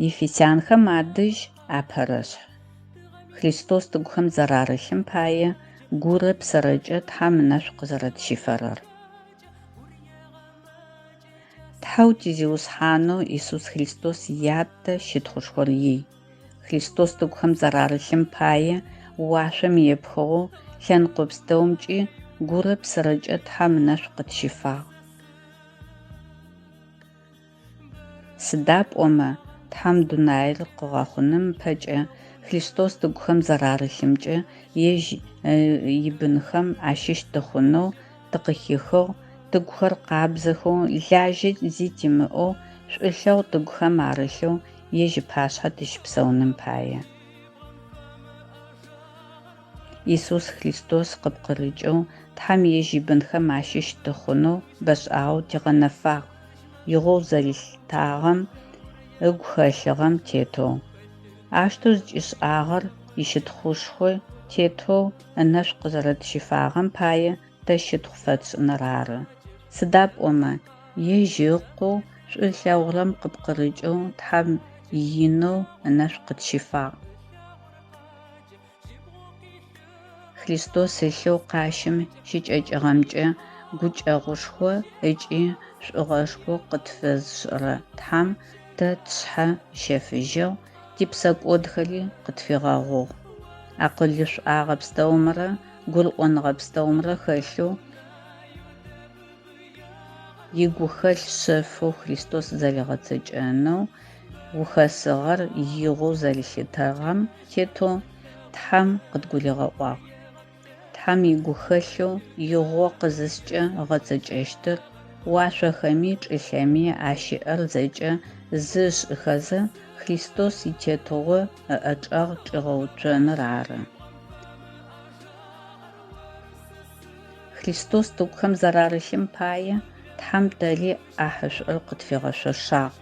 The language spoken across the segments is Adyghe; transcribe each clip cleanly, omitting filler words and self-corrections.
Ефесянхэм адэжь апэрэшъхь. Христос тыгухэм зэрарылъым пае гурэ псэрэкӏэ Тхьэм ынэшӏу къызэрэтщифэрэр. Тхьэу ти Зиусхьанэу Исус Христос Ятэ щытхъушхор ий. Христос тыгухэм зэрарылъым пае уашъом епхыгъэу лъэныкъо пстэумкӏи гурэ псэрэкӏэ Тхьэм ынэшӏу къытщифагъ. Сыда пӏомэ, Тхьэм дунаир къыгъэхъуным ыпэкӏэ Христос тыгухэм зэрарылъымкӏэ ежь ибынхэм ащыщ тыхъунэу тыкъыхихыгъ, тыгухэр къабзэхэу, лажьэ зи тимыӏэу, шӏулъэгъу тыгухэм арылъэу ежь ыпашъхьэ тыщыпсэуным пае. Исус Христос къыпкъырыкӏэу Тхьэм ежь ибынхэм ащыщ тыхъунэу бэшӏагъэу тигъэнэфагъ, игъоу зэрилъытагъэм, ыгу хэлъыгъэм тетэу. Аущтэу зыкӏишӏагъэр ищытхъушхо тетэу ынэшӏу къызэрэтщифагъэм пае тэ щытхъу фэтшӏыныр ары. Сыда пӏомэ, ежь Ыкъоу шӏу ылъэгъурэм къыпкъырыкӏэу Тхьэм инэу ынэшӏу къытщифагъ. Христос ылъэу къащым щыкӏэкӏыгъэмкӏэ гукӏэгъушхо ыкӏи шӏугъэшхо къытфэзышӏырэ Тхьэм тэ тшъхьэ ыщэфыжьыгъ, типсэкӏодхэри къытфигъэгъугъ. Акъылышӏуагъэ пстэумрэ гурыӏоныгъэ пстэумрэ хэлъэу игухэлъ шъэфэу Христос зэригъэцэкӏэнэу ухэсыгъэр игъоу зэрилъытагъэм тетэу Тхьэм къыдгуригъэӏуагъ. Тхьэм игухэлъэу игъо къызыскӏэ ыгъэцэкӏэщтыр уашъохэми чӏылъэми ащыӏэр зэкӏэ зы ышӏыхэзэ, Христос итетыгъо ыӏэчӏэгъ чӏигъэуцоныр ары. Христос тыгухэм зэрарылъым пае Тхьэм тэри ӏахьышӏур къытфигъэшъошагъ.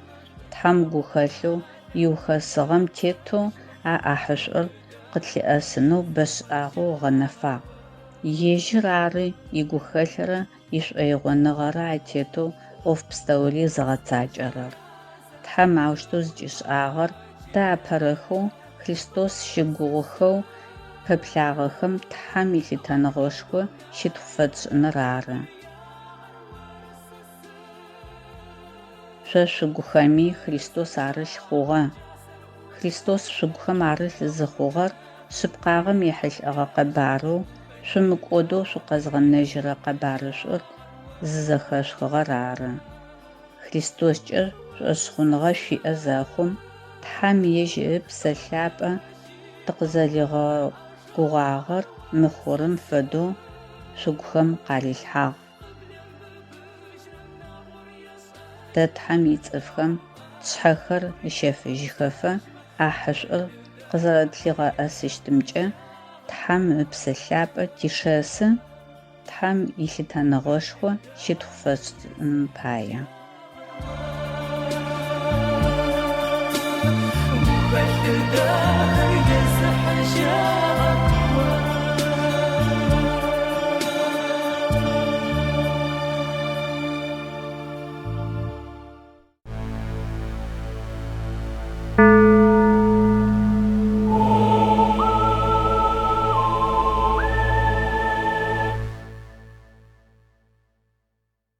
Тхьэм гухэлъэу иухэсыгъэм тетэу а ӏахьышӏур къытлъыӏэсынэу бэшӏагъэу ыгъэнэфагъ. Ежьыр ары игухэлърэ ишӏоигъоныгъэрэ атетэу ӏоф пстэури зыгъэцакӏэрэр. Тхьэм аущтэу зыкӏишӏагъэр тэ апэрэхэу Христос щыгугъыхэу пэплъагъэхэм Тхьэм илъытэныгъэшхо щытхъу фэтшӏыныр ары. Шъо шъугухэми Христос арылъ хъугъэ. Христос шъугухэм арылъ зыхъугъэр шъыпкъагъэм ехьылӏэгъэ къэбарэу, шъумыкӏодэу шъукъэзгъэнэжьырэ къэбарышӏур зызэхэшъухыгъэр ары. Христоскӏэ шӏошъхъуныгъэ шъуиӏэ зэхъум, Тхьэм ежь ы Псэ Лъапӏэ тыкъызэригъэгугъагъэр мыхъурым фэдэу шъугухэм къарилъхьагъ. Тэ Тхьэм ицӏыфхэм тшъхьэхэр ыщэфыжьыхэфэ ӏахьышӏур къызэрэтлъигъэӏэсыщтымкӏэ Тхьэм ы Псэ Лъапӏэ тишэсы, Тхьэм илъытэныгъэшхо щытхъу фэтшӏыным пае. Гухэлъ дахэр езыхьыжьа.